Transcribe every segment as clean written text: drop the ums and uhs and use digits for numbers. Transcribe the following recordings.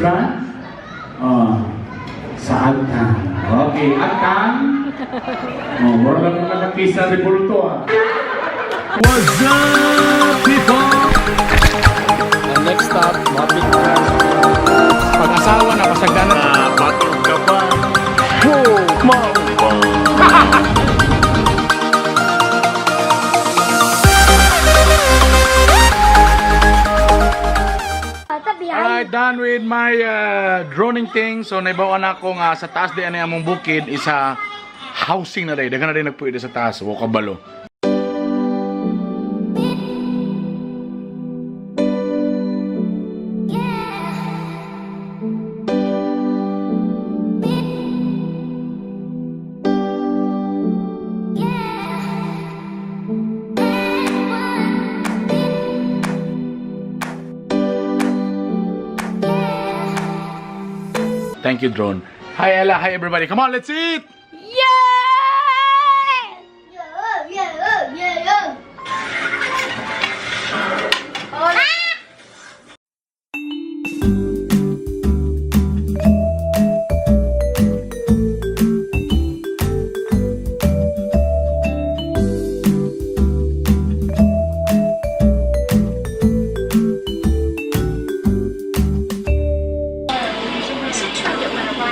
branch? Oh, sa Agtan. Okay, Agtan. Oh, mura lang yung nakakisa rebulto ah. What's up, people? Ang next stop, Mapit Trans. Pag-asawa na, pasagdanan. Batog ka ba? Whoa, mao. Alright, done with my droning thing. So, naibawan ako nga sa taas di ani among bukid isa housing na day. Daghan na day nagpuyo sa taas. Wa kabalo. Thank you, drone. Hi, Ella. Hi, everybody. Come on, let's eat! Yeah! Yeah.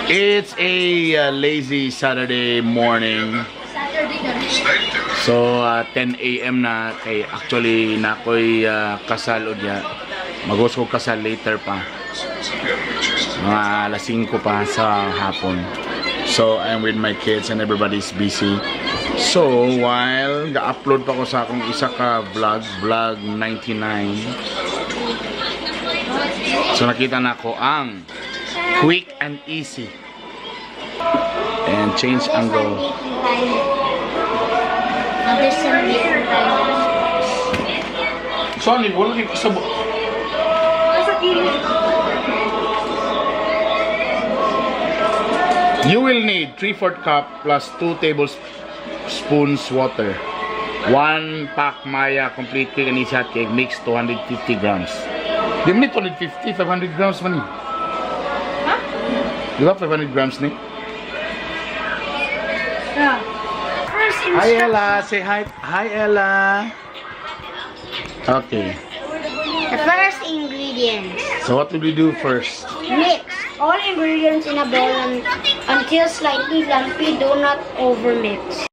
It's a lazy Saturday morning. So, 10 a.m. na kay actually na ako'y kasal udya. Mag-host ko kasal later pa. Mga alas 5 pa sa hapon. So, I'm with my kids and everybody's busy. So, while ga-upload pa ko sa akong isa ka vlog, vlog 99. So, nakita na ko ang quick and easy. And change angle. There's some making time. Sorry, wala kayo kasabot. You will need 3/4 cup plus 2 tablespoons water. 1 pack Maya complete quick and easy hot cake mix 250 grams. Di mo ni 250, 500 grams man ni. Di ba 500 grams ni? Yeah. First Hi Ella, say hi. Hi Ella. Okay. The first ingredient. So what will we do first? Mix all ingredients in a bowl and until slightly lumpy. Do not overmix.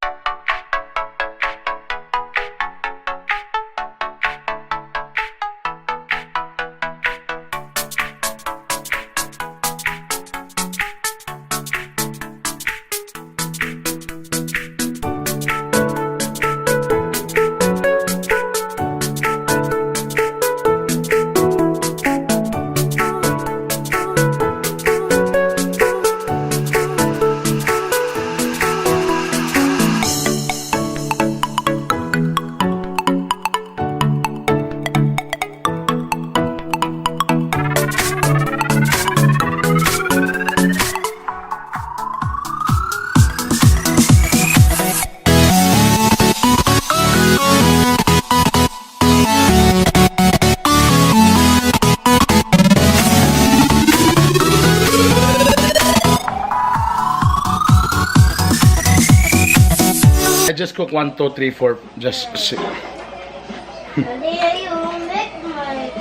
I just cook 1, 2, 3, 4, just six. Daddy, you make my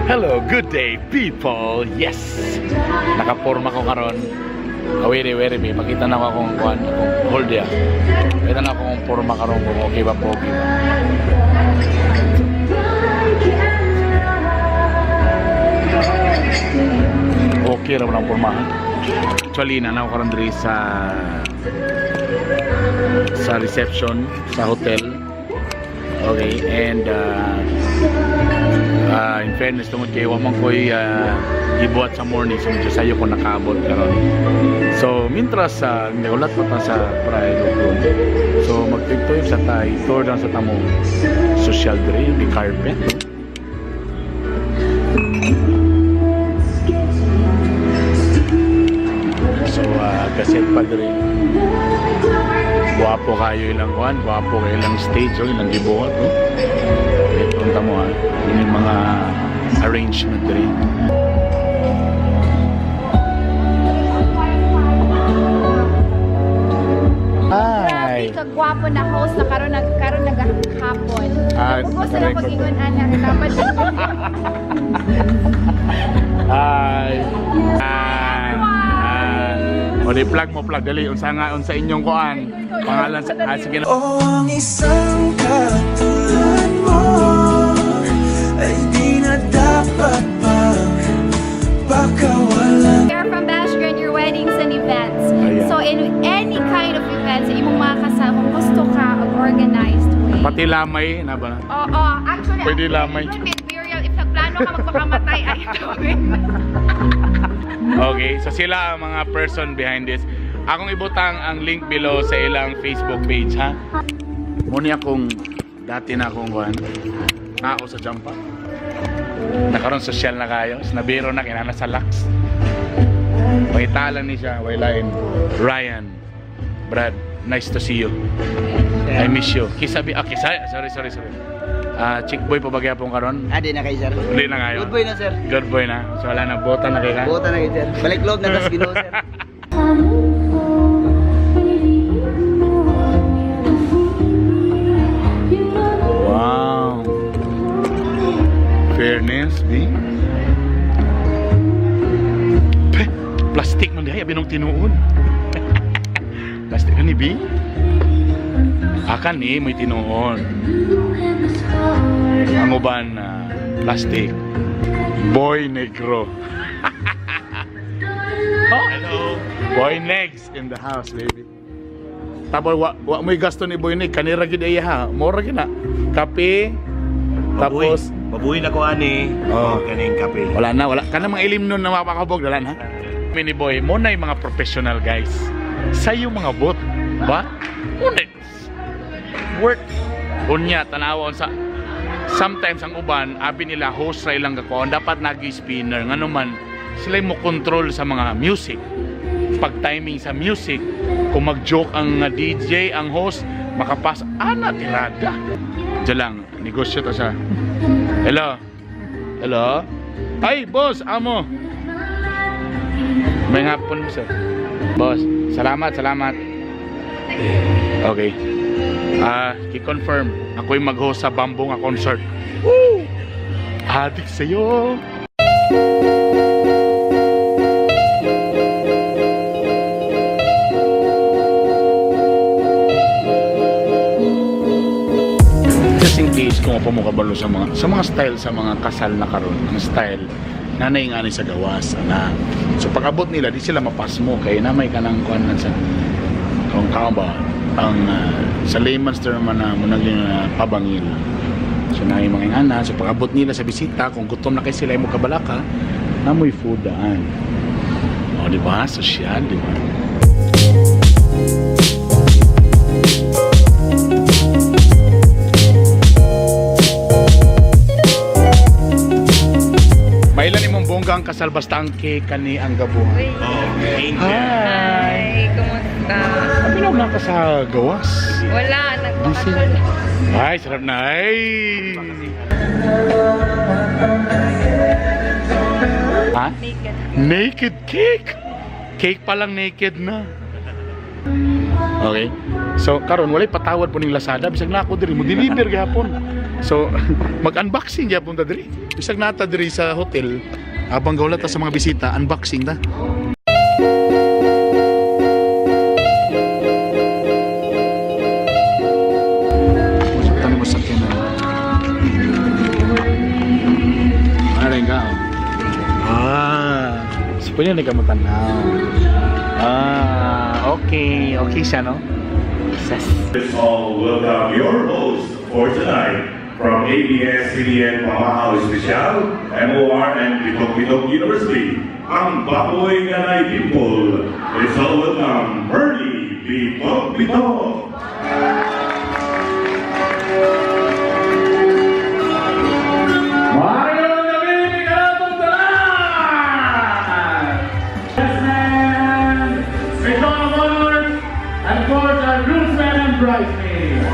Hello, good day people. Yes. Nakaporma ko karon. Awere, were me. Pakita na ako akong kuan, akong hold ya. Pakita na ako akong porma karon kung okay ba po, okay ba. Okay ra man ang pormahan. Actually, naa na ko karon diri sa reception sa hotel. Okay, and in fairness, tungod kay wa man ko'y gibuhat sa morning, so medyo sayo ko nakaabot karon. So, mintras sa uh, ulat pa ta sa private room. So, magtuyok sa tay, tour lang sa tamo social diri, yung carpet. So, kaset pa diri. Guwapo kayo ilang kuan, guwapo kayo ilang stage, oh, ilang gibuhat, oh. Okay, punta mo ha. Yun yung mga arrangement diri. Grabe Hi! ka gwapo na host na karon nagkaroon naghapon. Ah, Nagbugos sila nakarecord. pag-ingon anak dapat. Hi! Hi! Hi! O di plug mo plug dali unsa nga unsa inyong kuan? Pangalan sa sige na. O ang isang katulad mo ay di na dapat pang pakawalan. We are from Bash Grand, your weddings and events. Ayan. So in any kind of events sa imong mga kasal, kung gusto ka og organized way. Pati lamay na ba? Oo, actually, Pwede lamay. Even with burial, if nagplano ka magpakamatay, ay gawin. Okay, so sila ang mga person behind this. Akong ibutang ang link below sa ilang Facebook page, ha? Muna akong dati na akong kuan. Ako sa jampa. Nakaroon social na kayo. Sinabiro na kinana sa Lux. Pangitalan ni siya, way lain. Ryan, Brad, nice to see you. I miss you. Kisabi, kisa, sorry, sorry, sorry. Ah, chick boy pa ba pong karon? Ah, di na kayo, sir. Hindi na kayo. Good boy na, sir. Good boy na. So wala na, bota na kayo. Buta na kayo, sir. Balik loob na, tas Ginoo, sir. Wow. Fairness, B. Pe, plastic man dihay, abi nung tinuod. Plastic ni B. Akan ni may tinuod. Ang uban na plastic. Boy negro. Oh, hello. Boy Negs in the house, baby. Tapos wa mo'y gasto ni Boy Nick kanira gid iya ha. Mura gid na. Kape. Tapos Babuy na ko ani. Oh. Oh, kaning kape. Wala na, wala. Kana mga ilim nun na mapakabog, wala na. Mini boy, mo na yung mga professional guys. Sa yung mga bot, ba? Una, work. Unya, tanawa sa sometimes ang uban, abi nila host ra ilang gakuan, dapat nagi spinner. Ngano man, sila mo control sa mga music. Pag timing sa music, kung mag-joke ang DJ, ang host, makapas, ana, tirada. Diyan lang, negosyo to siya. Hello? Hello? Ay, boss, amo. May hapon mo, sir. Boss, salamat, salamat. Okay. Ah, ki-confirm. Ako'y mag-host sa Bamboo nga concert. Woo! Adik sa'yo. Just in case kung pa mo kabalo sa mga style sa mga kasal na karon, ang style nanay nga ni sa gawas ana. So pag abot nila di sila mapasmo kay na may kanang kuan man sa kung kao ba ang sa layman's term man na munang pabangil. So na yung mga ingana, so pag abot nila sa bisita, kung gutom na kay sila imo kabalaka, namoy food daan. O di ba? Social, di ba? Mailan imong bongga ang kasal basta ang cake kani ang gabuhan. Oh, angel. Hi! Hi, kumusta? Abi na ka sa gawas. Wala, nagbakasyon. Ay, sarap na. Ay! Ha? Naked. Naked cake? Cake pa lang naked na. Okay. So karon walay patawad po ning Lazada bisag na ako diri mo deliver gihapon. So mag-unboxing gihapon ta diri. Bisag nata diri sa hotel habang gawla ta sa mga bisita, unboxing ta. Tani mo sa kena. Ano rin ka? Oh. Ah. Pwede na ka matanaw. Ah, okay. Okay siya, no? Ses. Let's all welcome your host for tonight from ABS-CBN Pamahal Espesyal, MOR and Bitok Bitok University, ang Baboy nga Nay Dimple. Let's all welcome Bernie Bitok Bitok. Mario gabi kanatong tanan! Yes, man! With all of honors, and of course, our groomsmen and bridesmaids.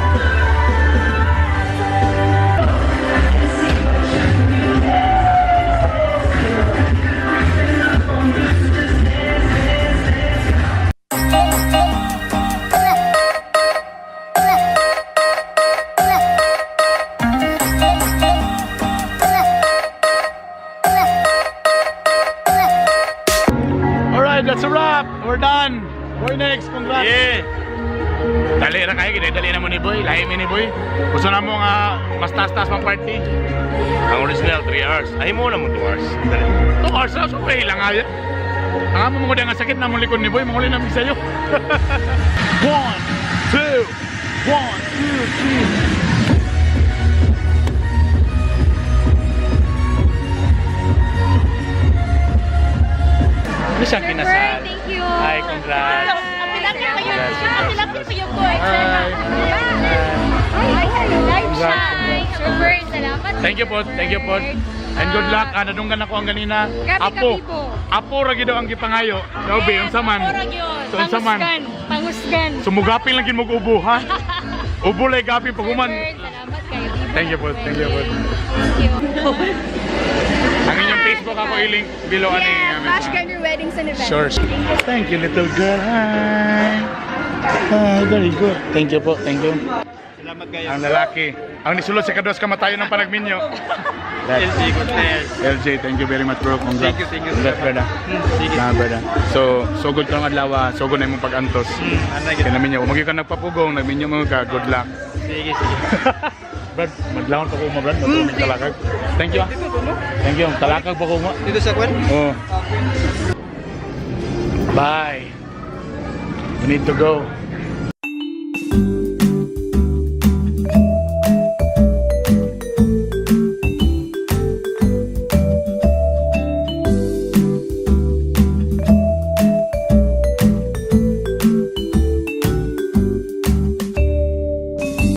Alright, that's a wrap. We're done. Boy, next. Congrats. Yeah. Dali ra kayo, dali na mo ni Boy. Lahi mi ni Boy. Gusto na mo nga mas taas-taas pang party. Ang original 3 hours. Ay mo na mo 2 hours. Dali. 2 hours na, so okay lang aya. Ang amo mo nga sakit na mo likod ni Boy, manguli na mi sa'yo. 1, 2, 1, 2, 3. Ano siyang kinasal? Thank you. Hi, congrats. Hi, live siya. Super, salamat. Thank you po, thank you po. And good luck. Ah, nadunggan ako ang ganina. Gabi Apo. kabibo. Apo ra gid ang gipangayo. Daw be unsa man. So unsa man. Pangusgan. Sumugapin lang gid mo ubo ha. Ubo lay gapi pag human. Super, salamat kayo. Thank you po, thank you po. Thank you. Ang inyong Facebook ako i-link below ani. Yes, Bash Gander Weddings and Events. Sure. Thank you little girl. Hi. Hi, very good. Thank you po, thank you. Salamat kayo. Ang lalaki. Ang nisulod sa kaduas kamatayon ng panagminyo. LG Cortez. LJ, thank you very much bro. Congrats. Thank you, thank you. Congrats, brother. Sige. Na, brother. So, so good kang adlaw, so good na imong pag-antos. Anay Kaya namin niya, umagi ka nagpapugong, nagminyo mo ka, good luck. Sige, sige. Brad, madlawon pa ko mo, Brad, matulog talakag. Thank you. ah. Thank you. Talakag pa ko mo. Dito sa kwan? Oh. Bye. We need to go.